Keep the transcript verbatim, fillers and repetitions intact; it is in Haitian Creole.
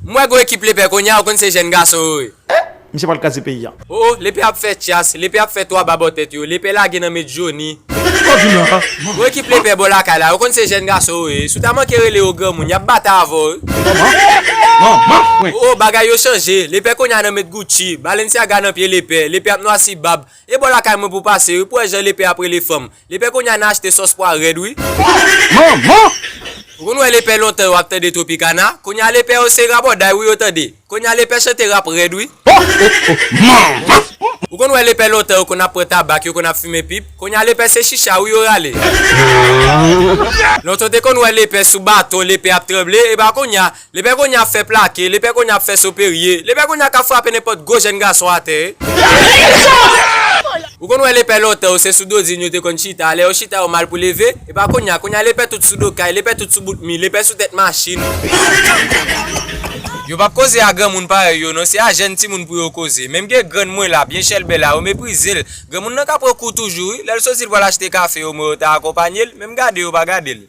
M wè gwo ekip lepè kounye a, ou konn se jèn gason yo ye. Misye pral kraze peyi a. O, o, lepè ap fè tyas, lepè ap fè twa ba bò tèt yo, lepè lage nan men Johnny. Gwo ekip lepè bò lakay la, ou konn se jèn gason yo ye. Si w ta manke rele yo granmoun, y ap batay avè w wi. O, o, bagay yo chanje, lepè kounye a nan men Gucci, Balenciaga nan pye lepè, lepè ap nwasi bab. E bò lakay mwen pou pase wi, pou wè jan lepè ap rele fanm. Lepè kounye a nan achte sòs pwa rèd wi. Ou konn wè lepè lontan yo ap tande Tropicana, kounye a lepè yo se rabòday wi yo tande. Kounye a lepè chante rap rèd wi. Ou konn wè lepè lontan yo konn ap pran tabak, yo konn ap fimen pip, kounye a lepè se chicha wi yo rale. Lontan w te konn wè lepè sou baton, lepè ap tranble, e ba kounye a, lepè kounye a ap fè plake, lepè kounye a ap fè soperye, lepè kounye a ka frape nenpòt gwo jèn gason atè. Ou konn wè lepè lontan yo se sou dodin yo te konn chita, lè yo chita yo mal pou leve, e ba kounye a, kounye a lepè tout sou do kay, lepè tout sou bout mi, lepè sou tèt machin. Yo p ap koze a granmoun parèy yo non, se a jèn timoun pou yo koze. Menm gen grann mwen la, byen chèlbè la, yo meprize l. Granmoun nan ka pran kou toujou wi, lè l soti l pral achte kafe yo, mwen yo ta akonpanye l, menm gade yo pa gade l.